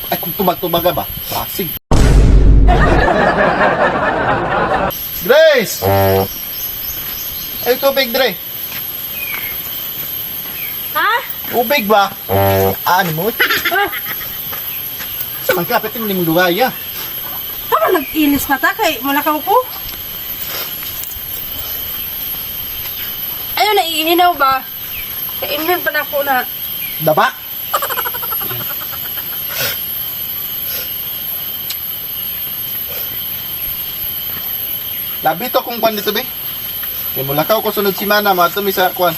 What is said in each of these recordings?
Ay, kung tubag-tubaga ba? Pasig. Grace! Ay, tubig, Dre. Ha? Tubig ba? Ano mo? Ah, Sa man kapit yung limong dugaya. tama nag-ilis na ta kay mulakaw ko. Ayaw na iihinaw ba? Kay imnon pa na ako na. Daba? Labi to kung kwan dito, be. Kay mulakaw ko sunod si Mana, mga tumi sa kwan.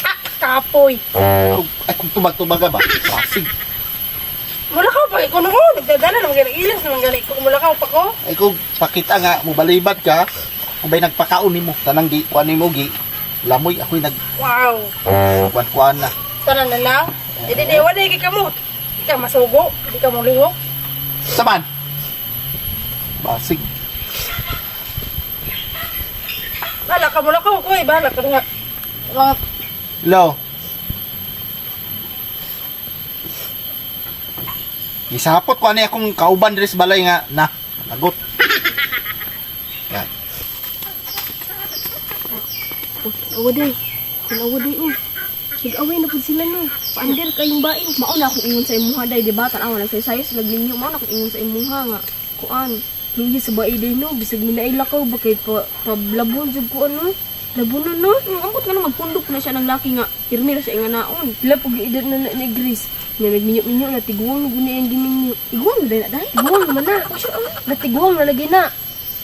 Ah, kapoy. Ay, kung tubag-tubaga ba? Pasig. Mulakaw pa ko no. Nagdadala naman gani ilis naman gani ko mulakaw pa ko. Ay kung pakita nga, mubalibat ka, kung ba'y nagpakaon nimo, tanang gi, kuan nimo gi, lamoy ako'y nag Wow. kuan kuan na. Tanan na lang. Eh di di wala kay kamot. Di ka masugo, di ka mulihok. Saman. Basig. Bahala ka mulakaw ko eh, bahala ka nga. Mga Hello. Gisapot ko ani akong kauban diri sa balay nga na lagot. Yan. Awa day. Awa day oh. Nag-away na pud sila no. Paandar kayong bain. Mao na akong ingon sa imuha day, di ba? Tan-awa nagsaysay sila ninyo. Mao na akong ingon sa imuha nga. Kuan. Luya sa bae day no. Bisag minailakaw ba kay pa pablabon jud ko ano. Labunon no. Ambot nga na magpundok na siya ng laki nga. Pirmi ra siya nga naon. Pila pag edad na na ni Grace. Nga nagminyo-minyo na tiguang na guni ang giminyo. Iguang na day na day. Tiguang naman na. Oh, siya, ah. Natiguang na lagi na.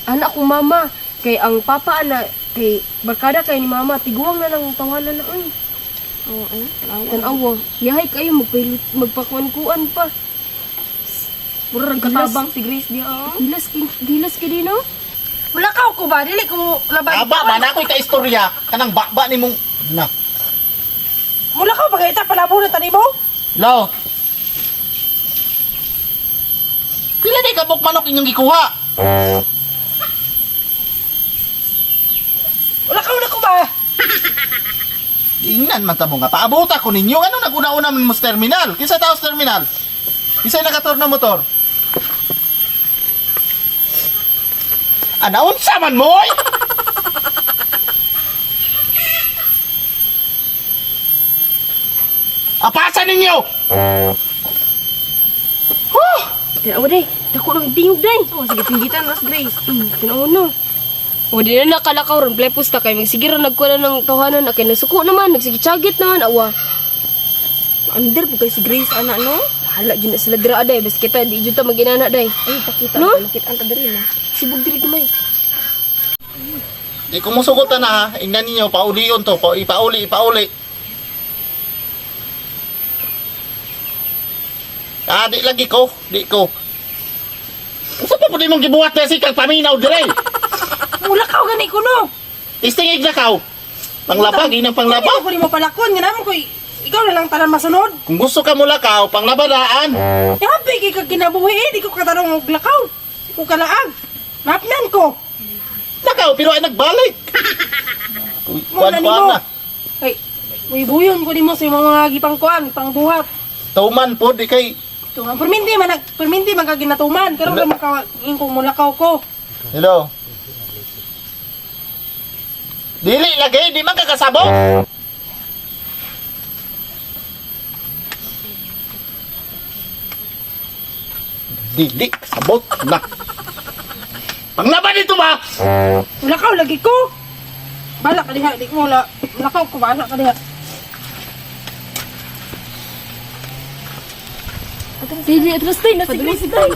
Anak kong mama. Kay ang papa ana kay barkada kay ni mama tiguang na lang tawanan na oy. Oh, ay, tan-awa. Tan-awa. Yahay kayo magpailit magpakuan-kuan pa. Mura rag katabang si Grace di oh. Dilas dilas kay di no. mulakaw ko ba dili ko laban. Aba, man ako'y kaistorya kanang bakba nimong na. Mulakaw pa kay ta palabo na tanimo. Hello. Pila di ka manok inyong gikuha? Mulakaw na ko ba? Ingnan man ta mo nga paabot ako ninyo ano naguna-una man mo sa terminal? Kinsa tao sa terminal? Kinsa nakator na motor? Ana unsa man mo? Oy? Apasa ninyo! Huh! Tanawa day. Dako ng tingog day. Oh, sige singgitan mas Grace. Tanawa no. O di na nakalakaw ron plepos ta kay magsigiro nagkuha na ng tawanan na kay nasuko naman nagsigitsagit naman awa. Under po kay si Grace ana no. Hala jud na sila dira day bas kita di jud ta maginana day. Ay pakita No? makita ang diri na. Sibog diri gamay. Di ko musugot na ha. Ingnan ninyo, paulion to. Pa, ipauli, ipauli. Ah, di lagi ko. Di ko. Usa pa po di mong gibuhat na si kang paminaw dire. Mulakaw gani ko no. Istingig na kaw. Panglaba, ginang panglaba. Dili ko nimo palakon nga namo ko ikaw na lang tanan masunod. Kung gusto ka mula kaw, panglabadaan. Happy kay kag kinabuhi eh, di ko katarong og lakaw. Di ko kalaag. Mapnan ko. Nakaw, pero ay nagbalik. Mo na Kuan nimo. na. Kay muibuyon ko nimo sa imong mga gipangkuan, pangbuhat. Tuman po, di kay. Tuman perminti man perminti man ka ginatuman karon ra maka ingkong mulakaw ko. Hello. Dili lagi, di man kakasabot. Dili, sabot na. Panglaban dito ba? Mulakaw lagi ko. Bala ka diha, di ko wala. Mulakaw ko bala ka diha. Di di atras day na si Grace day.